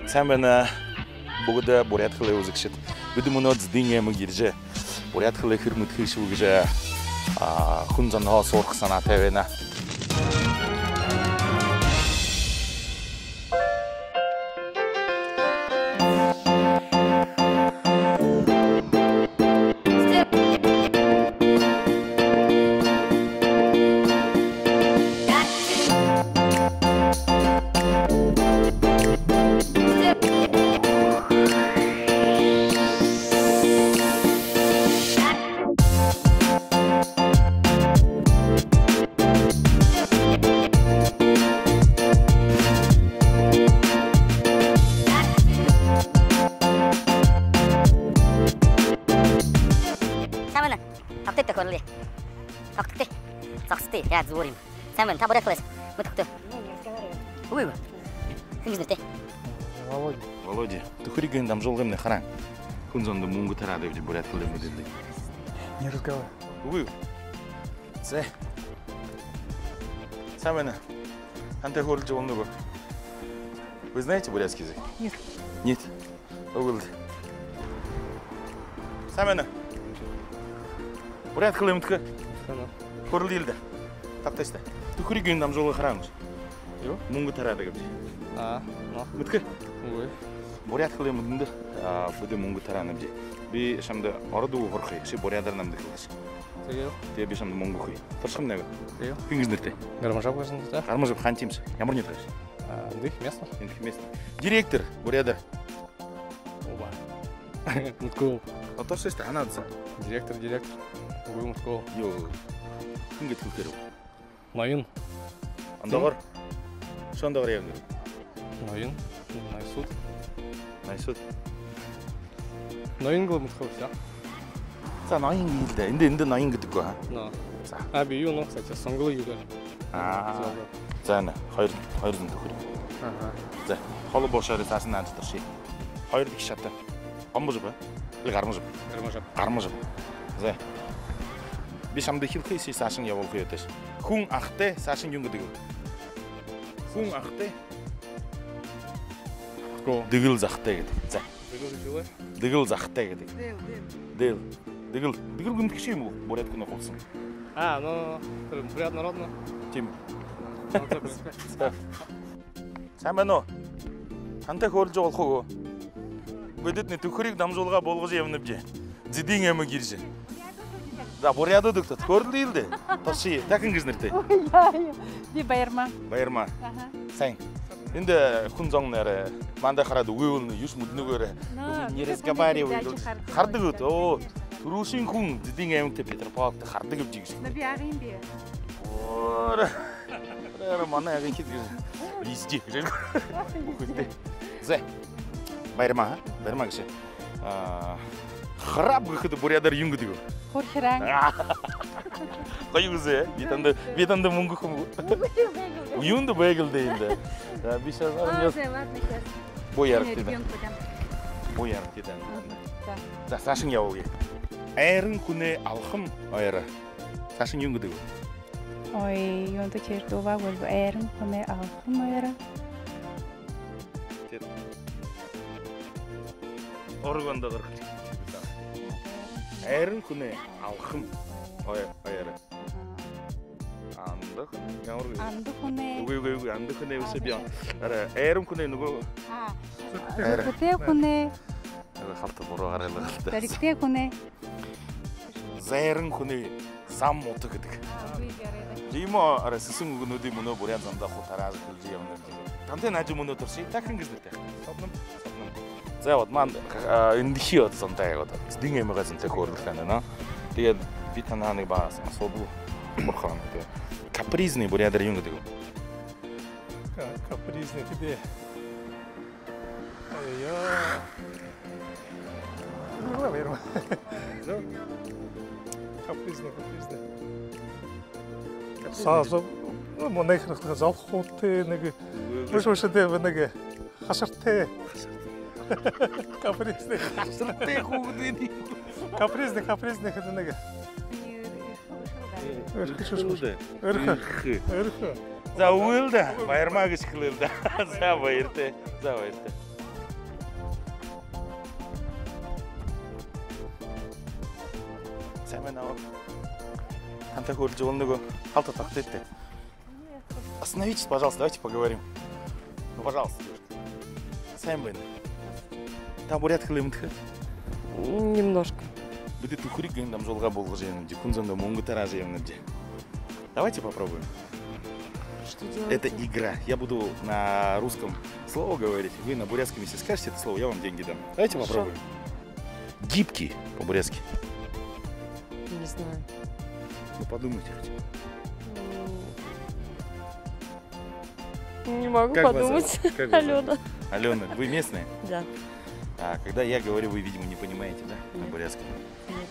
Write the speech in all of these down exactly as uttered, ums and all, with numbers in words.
Сайн байна, бүгэдэ буряад хэлэ үзэгшэд. Бидэ мүнөө Зэдын аймаг ерэжэ, буряад хэлэ хэр мэдэхэбши гэжэ, а, хүн зонһоо һураха һанаатай байнаб. Сайн байна. Тогтогты, хөөрэлдэе. Тогтогты. Зогсогты. Яа, зүбөөр юм. Сайн байна. Та буряад хэлэ мэдэхэ гүт? Үгы юу. Хэн гэжэ нэрэтэйбта? Володя. Володя. Түхэриг гэһэн дамжуулгыемнай хараа. Хүн зондо мүнгэ тараад ябажа, буряад хэлэ мэдэнэ. Не разговариваю. Үгы юу. Зэ. Сайн байна. Тантай хөөрэлдэжэ болоно гү? Вы знаете бурятский язык? Нет. Нет? Үгы л даа. Сайн байна. Буряад хэлэ мэдэхэ гүт? Мэдэхэ. Хөөрэлдэе л даа. Тогтогты. Түхэриг гэһэн дамжуулга хараа гүш? Юу? Мүнгэ тараадаг гээшэ. А, ну. Мэдэхэ гүт? Үгы. Буряад хэлэ мэдэндэ, а, бидэ мүнгэ тараанабди. Би шамда ород үгэ һурахаб, ши буряадаар намда хэлэхэш. Тиигээ. Тиигээд би шамда мүнгэ үгэхэб. Туршахамнай гү? Тиигээ. Хэн гэжэ нэрэтэйбта? Гармажаб гэжэ нэрэтэй. Гармажаб, хаанахимши? Ямар нютагайхи? А, эндэ, местный. Эндэ местный. Директор буряадаар. Оба. Мэдэхэгүй. А, туршыш даа, һанаад һаа. Директор, директор. Үгы, мэдэхэгүй. Юу. Хэн гэжэ хэлэхээр бэ? Ноён. Ондоогоор. Ши ондоогоор яагаа? Ноён. Ноёсууд. Ноёсууд. Ноён гэжэ мэдэхэ гүш? За, ноён гээл даа. Эндэ, эндэ ноён гэдэг гү, а? Но. За. А, би юу, но, кстати, сонголоо юу гээ. А. За, на, хоёр, хоёр зуун түхэриг. Аха. За, холо бошоорой саашань наадажа туршая. Хоёрдохи шата. Гомбожаб, а? Или Гармажаб? Гармажаб. Гармажаб. За. Би шамда хэлэхэб, ши саашань ябуулха ёһотойш. Хүн ахатай саашань юун гэдэг бэ? Хүн ахатай. Гү. Дэгэл захатай гэдэг. За. Дэгэл гэжэ юу? Дэгэл захатай гэдэг. Дээл, дээл. Дээл. Дэгэл. Дэгэл гэмтэгшэ юм гү? Буряад хүнэй хулсан. А, ну, буряад народный. Тиимэ. Ну, так. За. Сайн байна уу? Тантай хөөрэлдэжэ болохо гү? Бидэтнай «Түхэриг» дамжуулга болгожо ябанабди. Зэдын аймаг ерэжэ. За, буряадууд үгтөөд. Хөөрэлдэе л даа. Туршая. Та хэн гэжэ нэрэтэйбта? Ой, яа, яа. Би Баярма. Баярма. Аха. Сайн. Эндэ хүн зон нээрээ манда хараад үгы болоно, юушье мэдэнэгүйрээ. Но, үгы, не разговаривай. Хардаг гүт? Оо, түрүүшын хүн Зэдын аймагта Петропавловкада хардаг юм гэжэ. Но би Агын би. Оо. Ара, манай Агын хид гэжэ. Везде гэжэ. Бүхэндэ. За. Баярма, а? Баярма гэжэ. А, храб гэхэдэ буряадаар юун гэдэг бэ? Хурхиран. Гоё үзэ. Би танда, би танда мүнгэ үгэхэм гү? Юундэ байг лэ даа эндэ. За, би сейчас... А, за, ладно, сейчас. Буу яарагты даа. Буу яарагты даа. За. За, саашань ябая. Айран хүнэй алхам ойро. Саашань юун гэдэг бэ? Ой, юундэ тэрэ дуугаа болбо, айран хүнэй алхам ойро. Тэрэ. Орог ондоогоор хэлэхэ. Айран хүнэй алхам ой-, ойро. Анда хүн, ямар гэ-, анда хүнэй. Үгы, үгы, үгы, анда хүнэй бэшэ, би. Анда хүн. Ара, айран хүнэй нүгөө. А, айран. Зүрхэтэй хүнэй. Ара, халта буруу гаргала л даа. Зоригтой хүнэй. Зайран хүнэй зам утаа гэдэг. А, үгы, үгы, арай. Тиимэ, ара, сэсэн үгэнүүдые мүнөө буряад замдаа хуу тараажа хэлэжэ ябанабди. Тантай наадажа мүнөө туршая. Та хэн гэжэ нэрэтэйбта? Содном. Содном. За, вот, манда, а, эндэхи вот зонтой, вот, Зэдын аймагай зонтой хөөрэлдэхэ һанаа. Тиигээд би танһаа нэгэ баһа асуудал бурхан гэдэг. Капризный буряадаар юун гэдэг бэ? Ка-, капризный гэдэг. Ай-яй. Ну, наверное. Ну? Капризный, капризный. Сааза, ну, манай хэрэг залхуутай нэгэ. Үгы, үгы. Бэшэ, бэшэ, тэ, нэгэ хашартай. Хашартай. Капризный. Хашартай хүүгэд энэ. Капризный, капризный гэдэг нэгэ. Эрхэ шүшэг. Эрхэ. Эрхэ. Эрхэ. За, үгы л даа. Баярмаа гэжэ хэлээл даа. За, баяртай. За, баяртай. Сайн байна, аба. Тантай хөөрэлдэжэ болоно гү? Халта тогтоогты. Остановитесь, пожалуйста, давайте поговорим. Ну, пожалуйста, девушка. Сайн байна. Та буряад хэлэ мэдэхэ гү? Немножко. Бидэ «Түхэриг» гэһэн дамжуулга болгожо ябанабди. Хүн зондо мүнгэ тараажа ябанабди. Давайте попробуем. Что делать? Это игра. Я буду на русском слово говорить, вы на бурятском, если скажете это слово, я вам деньги дам. Давайте попробуем. Хорошо. Гибкий по-бурятски. Не знаю. Ну, подумайте хотя бы. М, не могу подумать. Как вас зовут? Как вас зовут? Алёна. Алёна, вы местная? Да. А когда я говорю, вы, видимо, не понимаете, да? На бурятском. Нет.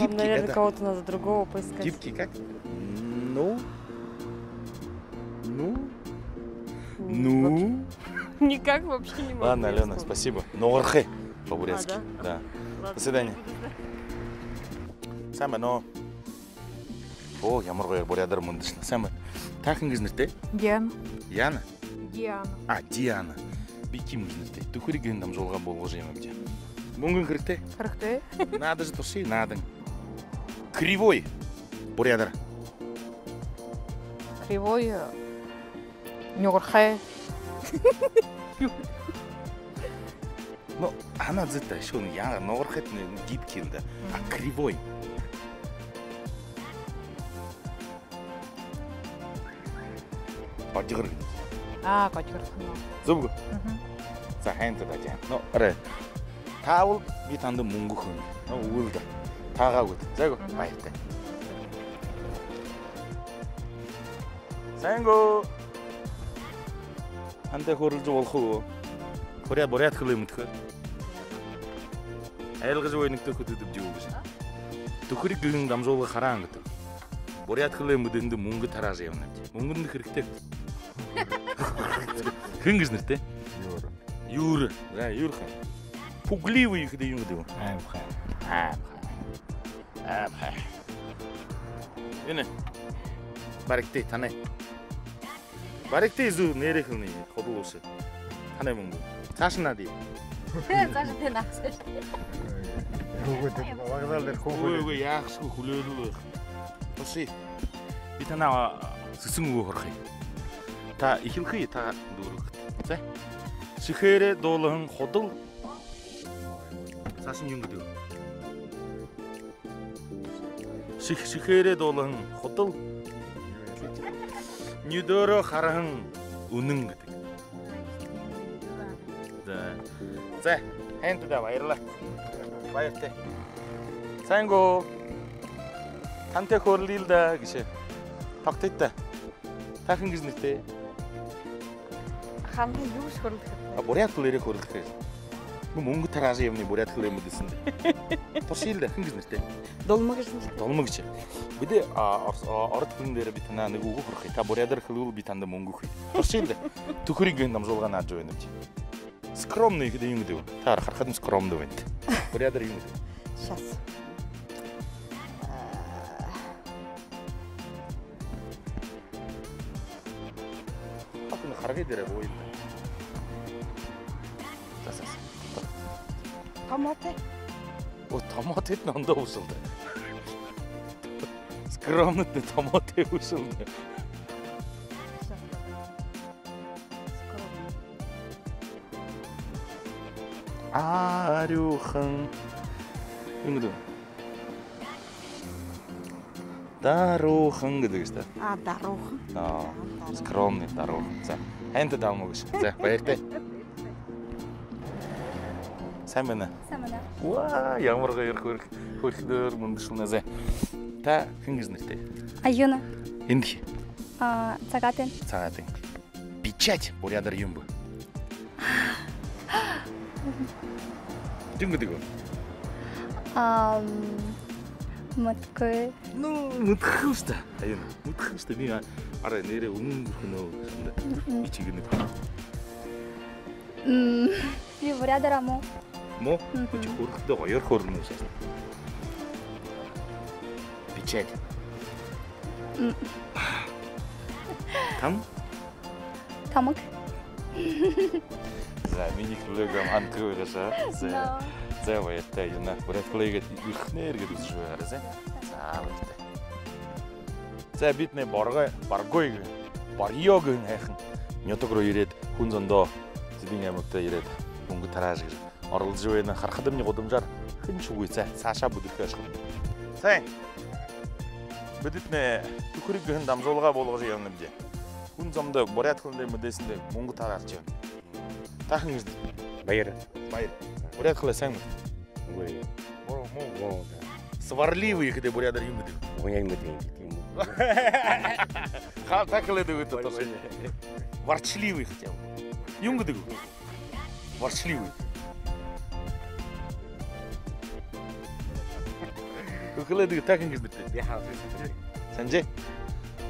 Вам, наверное, кого-то надо другого поискать. Гибкий как? Ну? Ну? Ну? Никак вообще не могу вспомнить. Ладно, Алёна, спасибо. Нугархай по-бурятски. А, да? Да. Ладно. До свидания. Сайн байна. О, ямар гоё буряадаар мэндэшэлнэ. Сайн байна. Та хэн гэжэ нэрэтэйбта? Диана. Яна? Диана. А, Диана. Би Ким гэжэ нэрэтэйб. «Түхэриг» гэһэн дамжуулга болгожо ябанабди. Мүнгэн хэрэгтэй? Хэрэгтэй. Наадажа туршая, наадан. Кривой. Буряадаар. Кривой, э, нугархай. Ну, һанаа зыта, шүүн яагаа, нугархайт гибкий л даа. А кривой. Годигор. А, годигор. Зүб гү? Мгм. За, хэнтэ даа, Диана. Ну, арай. Таабал би танда мүнгэ үгэхэ. Ну, үгы л даа. Таагаагүйт. За гү? Мгм. Баяртай. Сайн гү? Тантай хөөрэлдэжэ болохо гү? Буряад, буряад хэлэ мэдэхэ гү? Айлгажа байнагты, хүдөөд үбдэе гү гэжэ. «Түхэриг» гэһэн дамжуулга хараан гэдэг. Буряад хэлэ мэдэһэндэ мүнгэ тараажа ябанабди. Мүнгэндэ хэрэгтэй. Хэн гэжэ нэрэтэйбта? Юра. Юра. За, Юра хаан. Пугливый гэхэдэ юун гэдэг бэ? Аймхай. Аймхай. Аймхай. Энэ. Баригты, танай. Баригты, зүб нэрэ хэлэнэ. Худал уушаа. Танай мүнгэ. Саашань наадая. Саашань наадая. Үгы, вокзал дээрэ хүн... Үгы, үгы, яахашьегүй, хүлеэрэл байха. Туршая. Би танаа сэсэн үгэ һурахаб. Та эхилхэ, та дүүргэхэ. За. Шэхээрээ дуулаһан худал. Саашань юун гэдэг бэ? Шэх-, шэхээрээ дуулаһан худал. Нюдөөрөө хараһан үнэн гэдэг. За. За, хэнтэ даа, баярлаа. Баяртай. Сайн гү? Тантай хөөрэлдэе л даа гэжэ. Тогтоогты даа. Та хэн гэжэ нэрэтэйбта? Хандан юу гэжэ хөөрэлдэхэ? А, буряад хэлээрээ хөөрэлдэхэ. Мүнгэ тараажа ябанаб буряад хэлэ мэдэһэндэ. Туршая л даа, хэн гэжэ нэрэтэйбта? Дулма гэжэ нэрэтэй. Дулма гэжэ. Бидэ, а, ород, а, ород хэлэн дээрэ би танаа нэгэ үгэ һурахаб. Та буряадаар хэлэбэл, би танда мүнгэ үгэхэб. Туршая л даа. «Түхэриг» гэһэн дамжуулга наадажа байнабди. Скромный гэхэдэ юун гэдэг бэ? Та харахадань скромный байнат. Буряадаар юун гэдэг? Сейчас. Ах, энэ харгы дээрэ бууя. За, за, за. Томоотой. О, томоотойтнай ондоо бэшэ л даа. Скромнойтнай томоотой бэшэ л даа. Арюухан. Юун гэдэг бэ? Даруухан гэдэг шүү дээ. А, даруухан. А, даруухан. Скромный, даруухан. За, хэнтэ даа, мүнгэн. За, баяртай. Сайн байна. Сайн байна. Уа, ямар гоёор хөөрх-, хөөрхөөр мэндэшэлнэ. За. Та хэн гэжэ нэрэтэйбта? Аюна. Эндэ хэ? А, Сагаатайн. Сагаатайн. Печать буряадаар юун бэ? Юун гэдэг бэ? Ам, мэдэхэгүй. Ну, мэдэхэ юм шүү дээ. Аюна, мэдэхэ юм шүү дээ. Би а-, арай нэрээ үнэн зүрхэнһөө хэлэнэ. Мгм. Би чигэнэ. М, би буряадаар мо. Мо? Мгм. Хүч хөрөхдөө гоёор хөрнө шээ. Печать. М. Там? Тамаг. За, минии хэлээг хамаагүй байгаашаа. За. Но. За, баяртай, юунэ. Буряад хэлээ иигээд эрхэнээр гээд үзэжэ байгаарай, за. За, баяртай. За, бидэнэй Боргой, Боргой гэһэн, Боргой гэһэн һайхан нютаг руу ерээд, хүн зондоо, Зэдын аймагта ерээд, мүнгэ тараажа гэжэ оролдожо байна. Харахадамни, гудамжаар хэншье үгы. За, саашаа бүдэрхы ошохом. Сайн. Бидэнэй «Түхэриг» гэһэн дамжуулга болгожо ябанабди. Хүн зондо буряад хэлэндээ, мэдээсэндээ мүнгэ тарааржа ябана. Та хэн гэжэ? Баяр. Баяр. Буряад хэлээ сайн мэдэхэ гү? Үгы. Муу, муу. Муу, да. Сварливый гэхэдээ буряадаар юун гэдэг? Угы, яг мэдэхэгүй юм. Хаа, та хэлээд үгыт даа. Ворчливый гэхэдээ. Юун гэдэг? Ворчливый. Хэлээд үгыт, та хэн гэжэ нэрэтэйбта? Би Хаа. Санжи.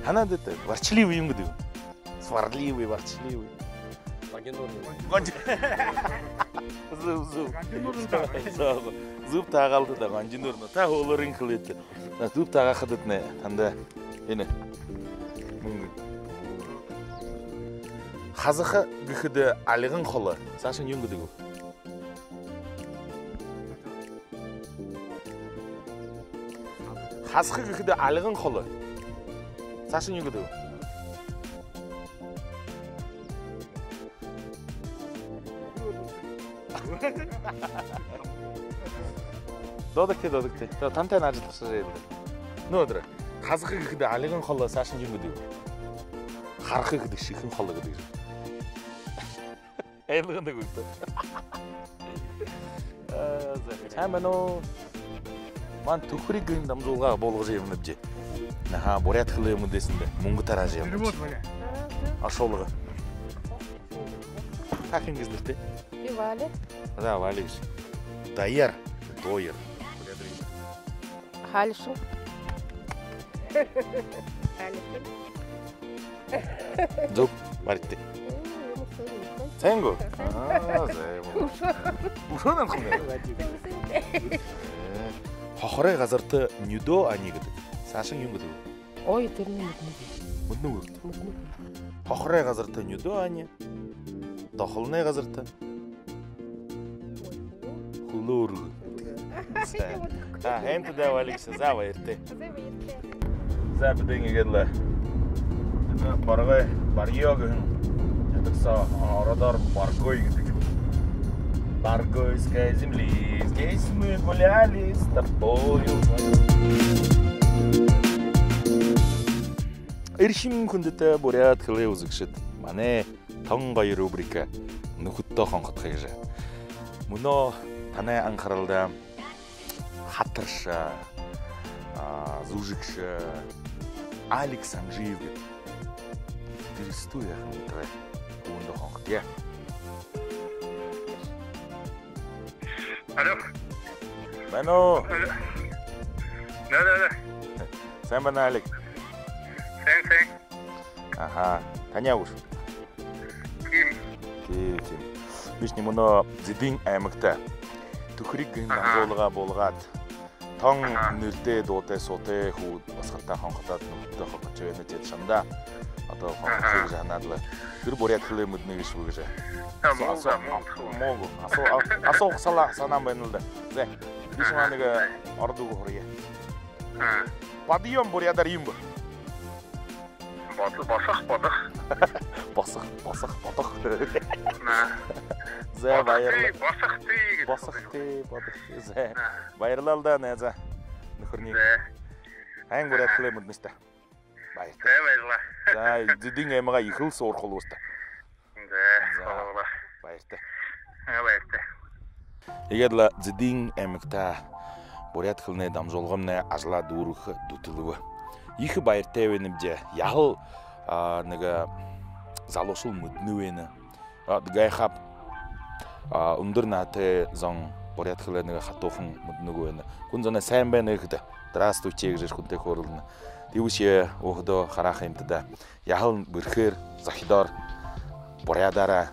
Ханаа даа, ворчливый юун гэдэг? Сварливый, ворчливый. Гонжонуур. Гонж-, зүб, зүб. Гонжонуур. Зүб, зүб таагаалта даа, Гонжонуур. Но, та хоолойень хэлээт. На, зүб таагаа хадатнай, танда энэ мүнгэ. Хазаха гэхэдэ альган холо. Саашань юун гэдэг бэ? Хазаха гэхэдэ альган холо. Саашань юун гэдэг бэ? Дуудагты, дуудагты. За, тантай ажаллажа ябая. Ну, даа. Хазаха гэхэдэ альган холо, саашань юун гэдэг бэ? Хараха гэхэдэ шэхэн холо гэдэг юм. Айлгана гү? Аа, за. Сайн байна уу? Манай «Түхэриг» гэһэн дамжуулга болгожо ябанабди. Аха, буряад хэлээ мэдээсэндээ мүнгэ тараажа ябанабди. Перевод, Валя. Оршуулга. Та хэн гэжэ нэрэтэйбта? Би Валя. За, Валя гэжэ. Даяар, дояар. Хаалишан. Хаалишан. Зүб, баригты. М, юм шүү. Сайн гү? Сайн. Аа, за, юм. Үшөө нанхан. Сайн, сайн. Э, хохорой газарта нюдөө ани гэдэг. Саашань юун гэдэг? Ой, тэрэнээ мэдэнэгүйб. Мэдэнэгүйб? Мэдэнэгүйб. Хохорой газарта нюдөө ани, дохолоной газарта хүлөөргэн. За. А, һайн даа, Валя гэжэ. За, баяртай. За, баяртай. За, бидэ иигээд лэ. Энэ Боргой, Боргой гэһэн нютаг соо ородоор Боргой гэдэг. Боргойской земли, здесь мы гуляли с тобою. Эрхим хүндэтэ буряад хэлээ үзэгшэд, манай тон гоё рубрика «Нүхэдтөө хонходохо» гэжэ. Мүнөө танай анхаралда хатарша, а, зүжэгшэ Алик Санжиев гэдэг. Дэрыстүү яахан тээ. Үүндэ хонходоё. Алло. Байна уу? Алло. Да, да, да. Сайн байна, Алик? Сайн, сайн. Аха. Таниа гүш? Тиимэ. Тиимэ, тиимэ. Бишни мүнөө Зэдын аймагта «Түхэриг» гэһэн, аха, дамжуулга болгоод, тон, аха, нэрэтэй, дуутай, суутай хүбүүд басагадтаа хонходоод, нүхэдтөө хонходожо байна, тиигээд шамда одоо хонходохо, аха, гэжэ һанаад лэ. Тэрэ буряад хэлээ мэдэнэ гээшэ гү гэжэ. А, асуу-, муу, асуу-, да, муу. Муу гү? Асуу-, а-, асуухашье лэ һанаан байна лэ даа. За, бишни, аха, нэгэ, э, ород үгэ һурая. А. Подъём буряадаар юун бэ? Бод-, босохо, бодохо. Босохо, босохо, бодохо. На. За, баярлаа. Босохо тии, босохо тии гэдэг. Босохо тии, бодохо тии. За. На. Баярлаа лэ даа, найзаа. Нүхэрни. За. Һайн буряад хэлээ мэдэнэш даа. Баяртай. За, баярлаа. За, Зэдын аймагаа ехэл суурхуулыш даа. За, за, баяртай. Баяртай. Аа, баяртай. Иигээд лэ Зэдын аймагта буряад хэлэнэй дамжуулгамнай ажалаа дүүрэхэ дүтэлбэ. Ехэ баяртай байнабди. Яһала, а, нэгэ залуушуул мэдэнэ байна. А, гайхаб. А, үндэр наһатай зон буряад хэлээ нэгэ хатуухан мэдэнэгүй байна. Хүн зоной «Сайн байна» гэхэдэ, «Здравствуйте» гэжэ хүнтэй хөөрэлдэнэ. Тиибэшье өөһэдөө харахадамни даа, яһала бэрхээр, зохидоор, буряадаараа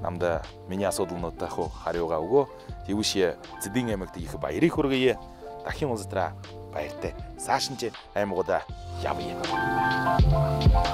намда, минии асуудалнуудта хуу харюугаа үгөө. Тиибэшье Зэдын аймагта ехэ баяр хүргэе. Дахин уулзатараа баяртай. Саашань ши аймагуудаа ябая.